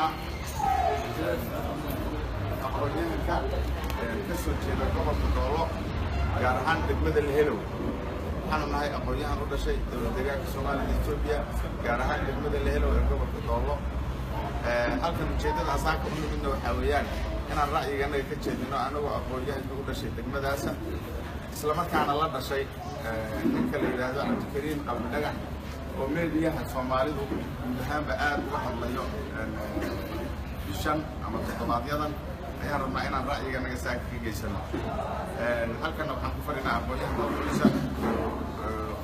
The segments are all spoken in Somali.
Fadhinaa aqoon-yahanka ka soo jeeda gobolka Doolo, gaar ahaan degmada Lehelow. Waxaanu nahay aqoon-yahan u dhashay dowlad deegaanka Soomaalida Etoobiya, gaar ahaan degmada Lehelow ee gobolka Doolo. Halkan ujeeddada asaaka u nimidna waxaa weeyaan inaan ra'yiganaga ka jeedino, anagoo aqoon-yahanka u dhashay degmadaasa, islamarkaana la dhashay ninka la yidhaahdo Cabdikariin Qalbi Dhagax, oo meediyaha Soomaalidu guud ahaanba aad uga hadlayo bishan ama toddobaadyadan. Ayaan rabnaa inaan ra'yiganaga saaka ka geysano. Halkanna waxaan ku fadhinaa aqoon-yahan qoysa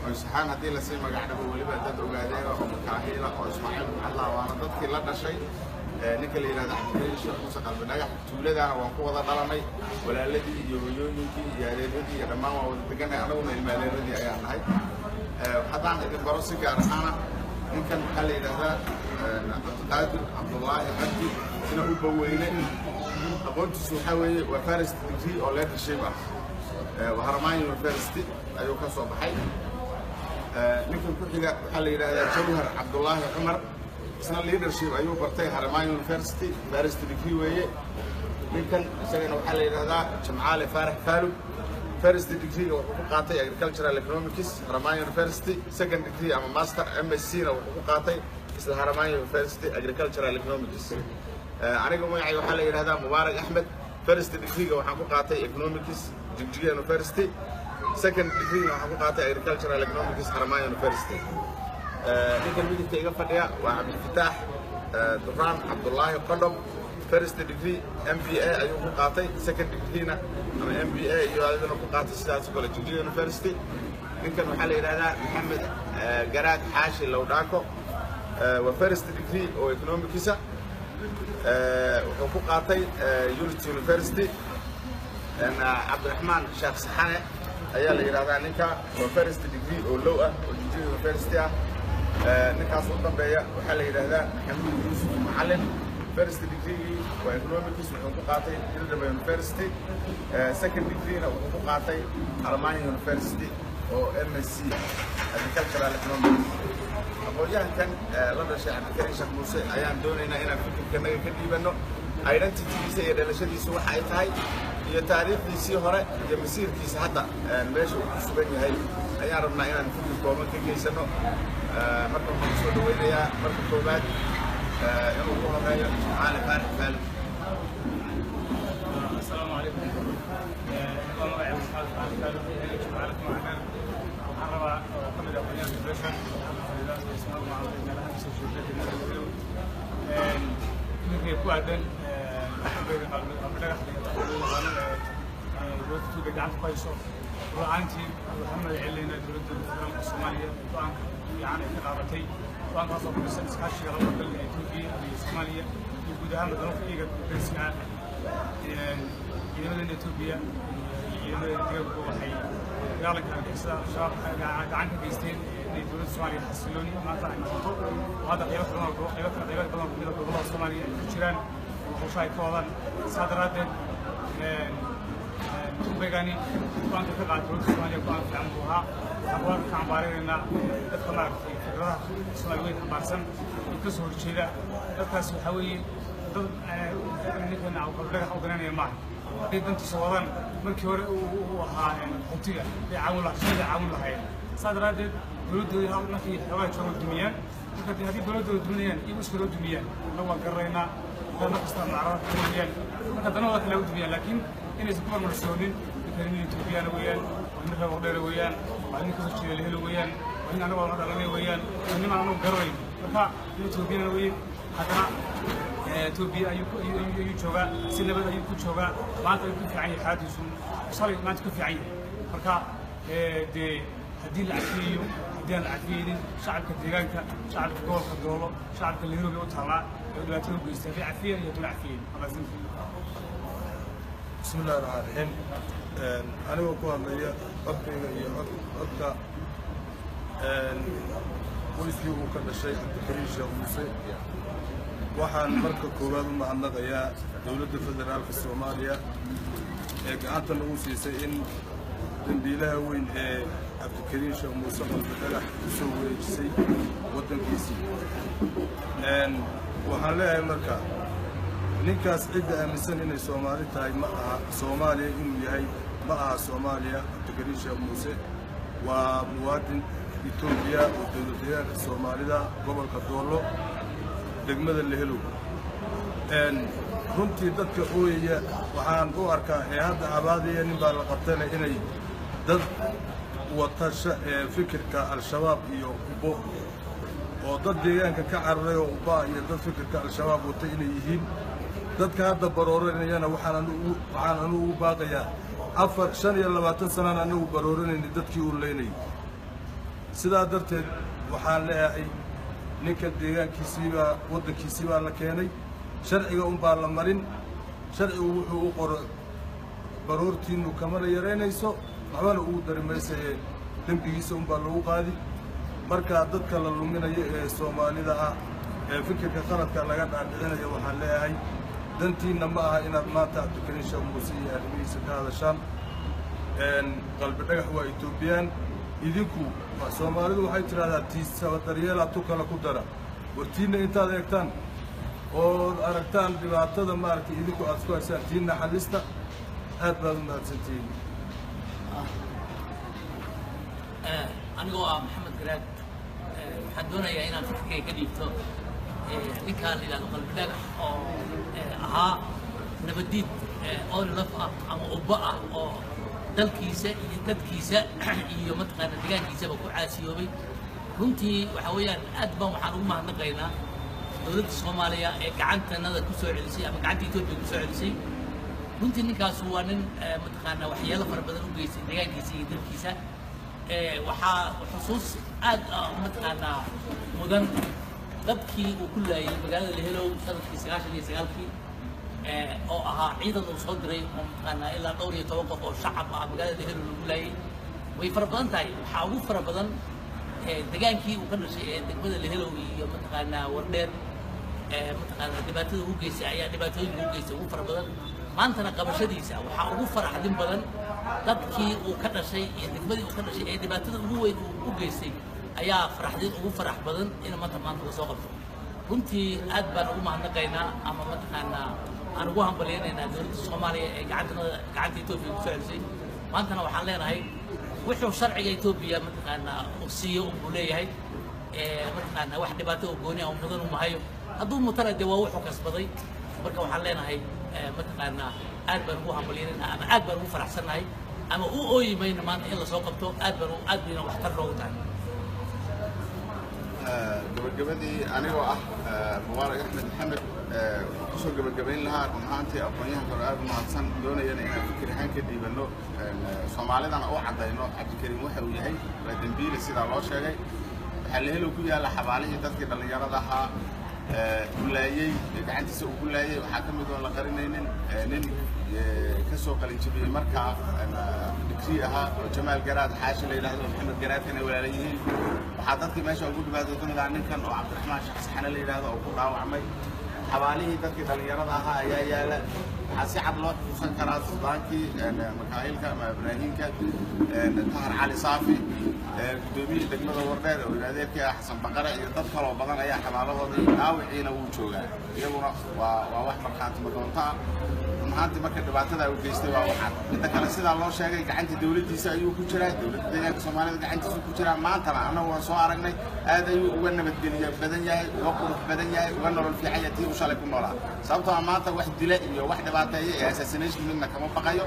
qoys ahaan haddii lasii magac dhabo, weliba dad ogaadeena oo Makaahiila oo Ismaaciil Muxallaa, waana dadkii la dhashay ninka la yidhahdo Cabdikariin Sheekh Muuse Qalbi Dhagax. Tuuladaana waan ku wada dhalanay, walaaladii iyo hoyooyinkii iyo adeeradii iyo dhammaan waan wada deganay, anaguna ilma adeeradii ayaan nahay. Haddaan idin baro si gaar ahaana, ninkan waxaa la yidhahdaa Cabdiqaadir Cabdullaahi Cabdi ina u baweyne. Aqoontiisu waxaa weeye waa first degree oo leadership ah, Haramaya University ayuu ka soo baxay. Ninkan ku xiga waxaa la yidhahdaa Jawhar Cabdullaahi Cumar, isna leadership ayuu bartay, Haramaya University, first degree weeye. Ninkan isagana waxaa la yidhahdaa Jamcaale Faarax Faalug. First degree wuxuu ku qaatay agricultural economics, Haramaya University. Second degree ama master MSc na wuxuu ku qaatay isla Haramaya University, agricultural economics. Aniga magacay waxaa la yidhahdaa Mubaarak Axmed. First degree waxaan ku qaatay economics, Jigjiga University. Second degree waxaan ku qaatay agricultural economics, Haramaya University. Ninkan midigta iga fadhiya waa Cabdifitaax Duraan Cabdullaahi Qodhob. First degree MBA ayuu ku qaatay, second degree-na ama MBA iyo adana ku qaatay sidaas oo kale Jigjiga University. Ninkan waxaa la yidhahdaa Maxamed Garaad Xaashi Lowdhaako. Waa first degree oo economicsa, wuxuu ku qaatay Unity University. Cabdiraxmaan Sheekh Saxane ayaa la yidhahdaa ninka, waa first degree oo law ah oo Jigjiga University ah. Ninkaas u dambeeya waxaa la yidhahdaa Maxamuud Yuusuf Macalin. First degreegii waa economics, wuxuu ku qaatay Hildaba University. Second degreena wuxuu ku qaatay Haramaya University oo MSc agricultural economics. Aqoon-yahankan la dhashay Cabdikariin Sheekh Muuse ayaan doonaynaa inaan fikirkanaga ka dhiibanno, identitygiisa iyo dhalashadiisa waxa ay tahay, iyo taariikhdiisii hore iyo masiirkiisa hadda meesha uu ku sugan yahay ayaan rabnaa inaan fikir kooban ka geysano. Marka waxaan kusoo dhaweynayaa marka koowaad inuu ugu horeeyo Jimcaale Faarax Faalid. Asalaamu calaykum. Waa magacay Maxamed Faarax Faalid, Jimcaale Kumacdaan. Waxaan rabaa oo ka mid ah aqoonyahanka beeshan fadhida ismaal macaamil meelaha kasoo jeeda degmada Madow. Fikirkay ku aadan qalbi dhagax loo yaqaano ee dowladda Tuuga gacanta ku hayso, run-ahaantii waxaan mahad celinaynaa dowladda federaalka Soomaaliya go'aanka fiican ay ka qaadatay, go'aankaas oo ku dhisan iskaashiga labada dal ee Etoobiya iyo Soomaaliya iyo guud ahaanba dalalka iyaga dariska ah. Ciidamadan Etoobiya iyo ciidamada deegaanku waxay dagaalanka argagixisada Al-Shabaab gacan ka geysteen inay dowladda Soomaaliya xasilooni maanta ay noqoto, oo hadda qaybo badan oo qaybo kale qaybo badan oo kamid ah gobollada Soomaaliya ay ku jiraan oo hawsha ay ka wadaan. Saa daraaddeed tumbegani go'aanka ka qaatay dowladda Soomaaliya go'aan fiican buu ahaa. Waxaan go'aanka ka cambaaraynaynaa dadka maaragtay fikradaha Soomaali weyn xambaarsan ee ka soo horjeeda. Dadkaas waxaa weeye dad ninkan dhagax u garanaya maaha. Hadday dantiisa wadaan markii hore uu ahaa qaxootiga bay caawin lahaa, bay caawin lahaayeen. Saa daraaddeed dowladdooda hal markay xoogaa jooga dumiyaan. Marka haddii dowladdooda duminayaan, iyagu iska loo dumiyaan, annagu waan garanaynaa dad mar kasta mucaarada ka weeyaan, marka danahooda kale u dumiyaan, laakiin inaysan ku marmarsoonin. Ninkan nin Etoobiyana weeyaan, waa nin reer Waqdheere weeyaan, waa nin kasoo jeeda Lehelo weeyaan, waa nin anagu aan dhalanay weeyaan, waa nin aan anagu garanayn. Marka nin Etoobiyana weeye, haddana Etoobiya ayuu joogaa, si nabad ayuu ku joogaa. Maanta ayuu ku fiican yahay, xaaladiisu shalay maanta ku fiican yahay. Marka dee haddii la cafiyeeyo, haddii aan la cafiyeynin, shacabka deegaanka, shacabka gobolka Doolo, shacabka Lehirow bay u taallaa ee dhibaatada u geystay, hadday cafiyeen iyo haddii la cafiyeen. Bismi illahi raxmaan raxiim. Anigoo ku hadlaya codkayga iyo codka qoyskii uu ka dhashay Cabdikariin Sheekh Muuse, waxaan marka koowaad u mahadnaqayaa dowladda federaalka Soomaaliya ee gacanta nagu siisay in dambiilaha weyn ee Cabdikariin Sheekh Muuse Qalbi Dhagax ku soo wareejisay waddankiisii. Waxaan leeyahay marka ninkaas cidda aaminsan inay Soomaali tahay ma aha, Soomaaliya inuu yahay ma aha. Soomaaliya Cabdikariin Sheekh Muuse waa muwaadin Etoobiya oo dowlad deegaanka Soomaalida, gobolka Doollo, degmada Lehelow. Runtii dadka ooyaya waxaan u arkaa ee hadda abaadaya nin baa la qabtana inay dad wata fikirka Al-Shabaab iyo Ubbo, oo dad deegaanka ka cararay oo Ubbaa iyo dad fikirka Al-Shabaab wata inay yihiin. Dadka hadda barooranayana waxaan anugu ugu baaqayaa 24 sanaan anagu barooranayna dadkii u leynayay. Sidaa darteed waxaan leeyahay ninka deegaankiisiibaa waddankiisii baa la keenay, sharciga unbaa la marin. Sharcigu wuxuu u qoro baroortiinnu kamana yaraynayso, waxbana ugu dari maysaye, dembigiisa unbaa lagu qaadi. Marka dadka la luminayo ee Soomaalida ah ee fikirka qaladka laga dhaadhicinayo waxaan leeyahay dantiinna ma aha inaad maanta Cabdikariin Sheekh Muuse iyo arrimihiisa ka hadashaan. Qalbi Dhagax waa Etoobiyaan. Idinku Soomaalidu waxay tidhahdaa tiisaba daryeelaa tu kale ku dara. Wartiinna intaad eegtaan ood aragtaan dhibaatada maaragtay idinku aad isku haysaan, tiinna xalista. Aad baad u mahadsantihiin. Anigoo ah Maxamed Garaad, waxaan doonayaa inaan fikirkayga ka dhiibto ninkaan la yidhahdo Qalbi Dhagax oo ahaa nabadiid oolilaf ah ama ubbo ah oo dalkiisa iyo dadkiisa iyo mataqaana deegaankiisaba ku caasiyoobay. Runtii waxa weeyaan aad baan waxaan ugu mahadnaqaynaa dowladda Soomaaliya ee gacantanada ku soo celisay ama gacanta Etoobiya ku soo celisay. Runtii ninkaasu waa nin mataqaana waxyeelo fara badan u geystay deegaankiisa iyo dalkiisa. Waxaa xusuus aad mataqaanaa mudan dadkii uu ku laayay magaalada Lehelow sanadkii 99-kii, oo ahaa ciidan uu soo diray oo mataqaanaa ilaa dhowr iyo toban qof oo shacab ah magaalada Lehelow lagu laayay. Way fara badan tahay. Waxaa ugu fara badan degaankii uu ka dhashay ee degmada Lehelow iyo mataqaanaa Wardheer mataqaanaa dhibaatada ugu geystay ayaa dhibaatooyinka ugu geystay ugu fara badan. Maantana qabashadiisa waxaa ugu faraxdin badan dadkii uu ka dhashay iyo degmadii uu ka dhashay ee dhibaatada ugu weyn uu u geystay ayaa faraxdin ugu farax badan in maanta la soo qabto. Runtii aad baan ugu mahadnaqaynaa ama mataqaanaa aan ugu hambalyaynaynaa dowladda Soomaaliya ee gacanta Etoobiya ku soo celisay. Maantana waxaan leenahay wuxuu sharciga Etoobiya mataqaanaa uu siiyo unbuu leeyahay, mataqaanaa wax dhibaato oo gooni ah oo mudan uma hayo. Hadduu mutana dee waa wuxuu kasbaday. Marka waxaan leenahay mataqaanaa aad baan ugu hambalyaynaynaa ama aad baan ugu faraxsannahay ama u ooyi mayno maanta in lasoo qabto. Aad baan aad bayna waxtar loogu tahay. Gabagabadii, anigoo ah Mubaarak Axmed Maxamed, waxaan kusoo gabagabayn lahaa run ahaantii aqoon-yahanka oo aad u mahadsan, doonayana inaan fikir ahaan ka dhiibanno, Soomaalidana u caddayno Cabdikariim waxa uu yahay. Waa dembiile sidaa loo sheegay. Waxaa Lehelow ku yaalla xabaalihii dadkii dhallinyarada ahaa uu laayey, gacantiisa uu ku laayey. Waxaa ka mid oon la qarinaynin nin ka soo qalinjabiyey markaa digrii ahaa oo Jamaal Garaad Xaashi la yidhaahdo, Maxamed Garaadkana walaala yihiin. Waxaa dadkii meesha ugu dhibaato ka mid ahaa ninkan oo Cabdiraxmaan Shaxsaxane la yidhaahdo oo ku dhaawacmay. Xabaalihii dadkii dhallinyarada ahaa ayaa yaala. Waxaa si cad loo xusuusan karaa suldaankii Makaahilka ama Ibraahinka Tahar Cali Saafi, guddoomiyihii degmada Wardheer oo adeerkii ah Xasan Baqare iyo dad kaloo badan ayaa xabaalahoodii dhaawiciina wuu joogaa. Iyaguna waa wax markhaati madoonto ah run ahaantii. Marka dhibaatada uu geystay waa waxaad. Midda kale, sidaa loo sheegay, gacanta dowladdiisa ayuu ku jiraa, dowladda deegaanka Soomaalida gacantiisu ku jiraa. Maantana annagu waan soo aragnay, aad ayuu uga nabadgeliya badan yahay, uga qurux badan yahay, uga nolol fiican yahay tii uu shalay ku noolaa. Sababtoo ah maanta wax dila iyo wax dhibaateeya ee assassination midna kama baqayo.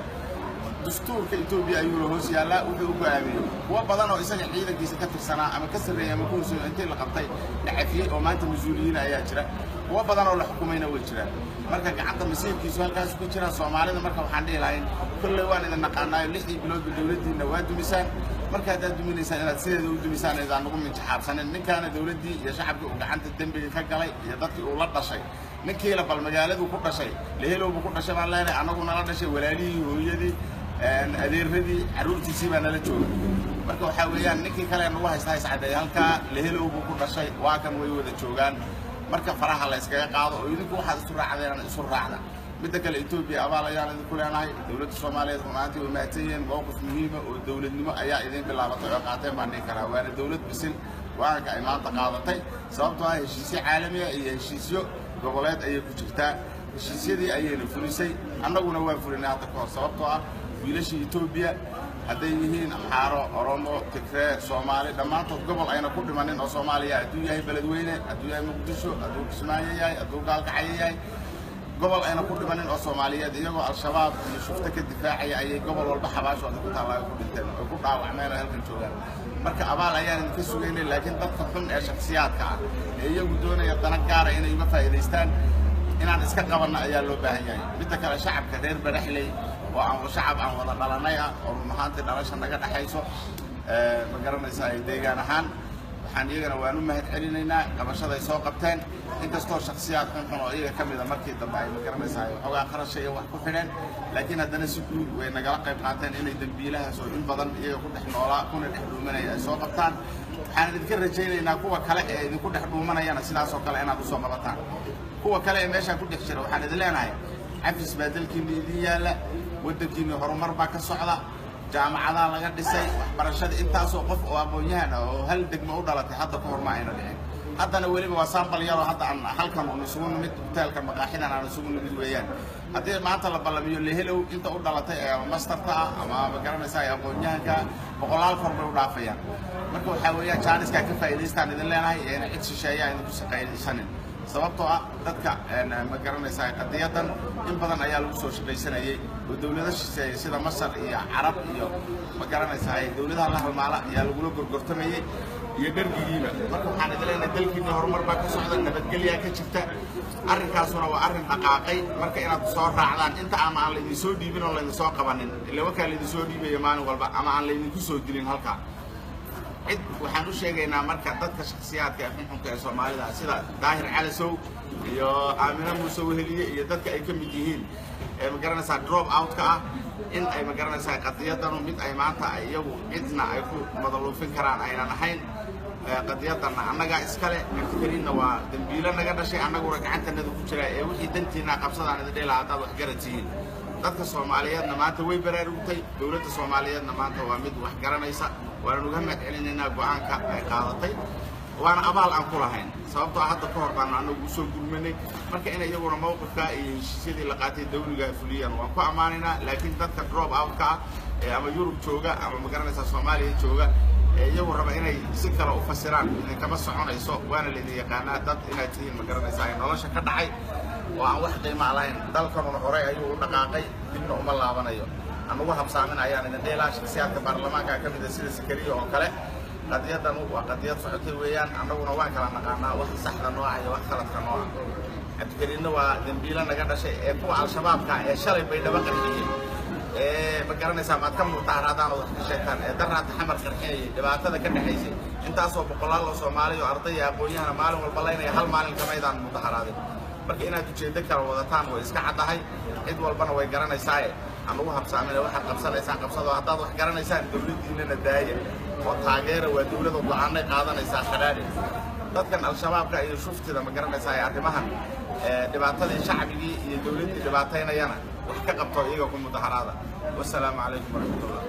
Dastuurka Etoobiya ayuuna hoos yaallaa wuxuu u go'aamiyey. Kuwo badan oo isaga ciidankiisa ka tirsanaa ama ka sarreeyay ama ku hooseeyo intii la qabtay la cafiyey oo maanta mas-uuliyiin ayaa jira. Kuwo badan oo la xukumayna way jiraan. Marka gacanta masiirkiisu halkaasu ku jira. Soomaalida marka waxaan dhihi lahayn, kolley waan idin naqaanaayo, 6dii biloodba dowladdiinna waa dumisaan. Marka haddaad duminaysaan inaad sideeda u dumisaan idaan nagu minjaxaabsanin. Ninkaana dowladdii iyo shacabkii uu gacanta dembiga ka galay iyo dadkii uu la dhashay, ninkiila bal magaaladuu ku dhashay Lehelowbuu ku dhashay baan leenahay, annagu nala dhashay, walaalihii, hooyadii, adeeradii, carruurtiisii baa nala jooga. Marka waxaa weeyaan ninkii kale nagu haysta hays caddeey, halkaa Lehelow buu ku dhashay, waa kan way wada joogaan. Marka faraha la iskaga qaado oo idinku waxaad isu raacdeen isu raacda. Midda kale, Etoobiya abaal ayaan idinku leenahay. Dowladda Soomaaliyeed run ahaantii way mahadsan yihiin. Mowqif muhiima oo dowladnimo ayaa idin bilaabatay oo qaateen baan dhihi karaa. Waana dowlad bisil, Go'aanka ay maanta qaadatay, sababtoo ah heshiisyo caalamiya iyo heshiisyo goboleed ayay ku jirtaa. Heshiisyadii ayayna fulisay, annaguna waan fulinay hadda ka hor, sababtoo ah wiilashii Etoobiya hadday yihiin Amxaaro, Oromo, Tigree, Soomaali, dhammaantood gobol ayna ku dhimanin oo Soomaaliya, hadduu yahay Beledweyne, hadduu yahay Muqdisho, hadduu Kismaayo yahay, hadduu Gaalkacyo yahay, gobol ayna ku dhimanin oo Soomaaliyeed iyagoo Al-Shabaab iyo shufto ka difaacaya ayay gobol walba xabaashooda ku taalla ay ku dhinteen, ay ku dhaawacmeen oo halkan joogaan. Marka abaal ayaan idinka sugaynay, laakiin dadka xun ee shakhsiyaadka ah ee iyagu doonaya dana gaara inay uga faa'iidaystaan inaan iska qabanno ayaa loo baahan yahay. Midda kale, shacabka reer Baraxley oo aan shacab aan wada dhalanay ah oo run ahaantii dhalasha naga dhexayso, ma garanaysaa, deegaan ahaan waxaan iyagana waan u mahad celinaynaa qabashaday soo qabteen, inkastoo shakhsiyaad xunxun oo iyaga ka mida markii dambe ay, ma garanaysaa, waxoogaa qarasha iyo wax ku xidheen, laakiin haddana si guud way nagala qayb qaateen inay dembiilahaas oo in badan iyaga ku dhex noolaa kuna dhex dhuumanaya ay soo qabtaan. Waxaan idinka rajaynaynaa kuwa kale ee idinku dhex dhuumanayana sidaasoo kale inaad usoo qabataan. Kuwa kale ee meeshaa ku dhex jira waxaan idin leenahay cafis baa dalkiinna idin yaalla, waddankiinni horumar baa ka socda, jaamacadaa laga dhisay, waxbarashada intaasoo qof oo aqoon-yahan ah oo hal degmo u dhalatay hadda ka hor ma ayna dhicin. Haddana weliba waa saambal yaroo hadda aan halkan un isugu nimid, hoteelkan maqaaxidan aan isugu nimid weeyaan. Haddii maanta la ballamiyo Lehelow inta u dhalatay ee ama masterta ah ama ma garanaysaa ee aqoon-yahanka, boqolaal kor bay u dhaafayaan. Marka waxaa weeyaan jaaniskaa ka faa'iidaystaan idin leenahay, eena cid shisheeyaa idinku shaqaysanin, sababtoo ah dadka, ma garanaysaa, qadiyadan in badan ayaa lagu soo shaqaysanayay oo dawlado shisheeye sida Masar iyo Carab iyo, ma garanaysaa, dawladaha la halmaala ayaa lagula gorgortamayey iyo dhergigiiba. Marka waxaan idin leenahay dalkiinna horumar baa ka socda, nabadgelyaa ka jirta, arrinkaasuna waa arrin dhaqaaqay. Marka inaad soo raacdaan inta ama aan laydin soo dhiibin oo laydin soo qabanin, ila wakaa laydin soo dhiibaya maalin walba, ama aan laydinku soo dilin halkaa cid. Waxaan u sheegaynaa marka dadka shakhsiyaadka ee xunxunka ee Soomaalida sida Daahir Calasow iyo Aamina Muuse Weheliye iyo dadka ay ka mid yihiin ee, ma garanaysaa, drop out-ka ah in ay, ma garanaysaa, qadiyadanu mid ay maanta ay iyagu cidna ay ku madaluufin karaan aynan ahayn. Qadiyadanna annagaa iskale, Cabdikariinna waa dembiilo naga dhashay, annaguna gacantanada ku jira ee wixii dantiinaa qabsadaan idin dhihi lahaa haddaad waxgarad tihiin. Dadka Soomaaliyeedna maanta way baraarugtay, dowladda Soomaaliyeedna maanta waa mid wax garanaysa, waana uga mahad celinaynaa go'aanka ay qaadatay, waana abaal aan ku lahayn, sababtoo ah hadda ka hor baanu annagu usoo gurmanay. Marka in iyaguna mawqifka iyo heshiisyadii la qaatay dawliga ay fuliyaan waan ku ammaanaynaa, laakiin dadka drop out-ka ah ee ama Yurub jooga ama, ma garanaysaa, Soomaaliya jooga ee iyagu raba inay si kale u fasiraan, idinkama soconayso, waana laydin yaqaanaa dad inaad tihiin, ma garanaysaa, ay nolosha ka dhacay oo aan wax qiima lahayn. Dalkanuna horey ayuu u dhaqaaqay, dibna uma laabanayo. Anugu habsaamin ayaan idin dhihi lahaa shakhsiyaadka baarlamaanka ka mid a sida Sakariya oo kale. Qadiyadanu waa qadiyad socotay weeyaan, annaguna waan kala naqaanaa wax saxda nooca iyo wax khaladka nooca. Cabdikariinna waa dembiilo naga dhashay ee kuwa Al-Shabaabka ee shalay Baydhabo qarxiyey ee, ma garanaysaa, maad ka mudaharaadaan oo wax ka sheegtaan, ee daraata Xamar qarxinayay, dhibaatada ka dhexaysay intaasoo boqolaal oo Soomaali oo arday iyo aqoon-yahana maalin walba laynaya, hal maalin kamaydaan mudaharaadin. Marka inaad ujeeddo kala wadataan way iska caddahay, cid walbana way garanaysaaye anugu habsaamine. Waxaad qabsanaysaan qabsado, haddaad wax garanaysaan dowladdiinana daaya oo taageera, waa dowlada go'aanay qaadanaysaa khadhaadhe. Dadkan Al-Shabaabka iyo shuftida, ma garanaysaa, ee arrimahan dhibaatadii shacbigii iyo dowladdii dhibaataynayana wax ka qabto, iyaga ku mudaharaada. Wasalaamu calaykum waraxmatullah.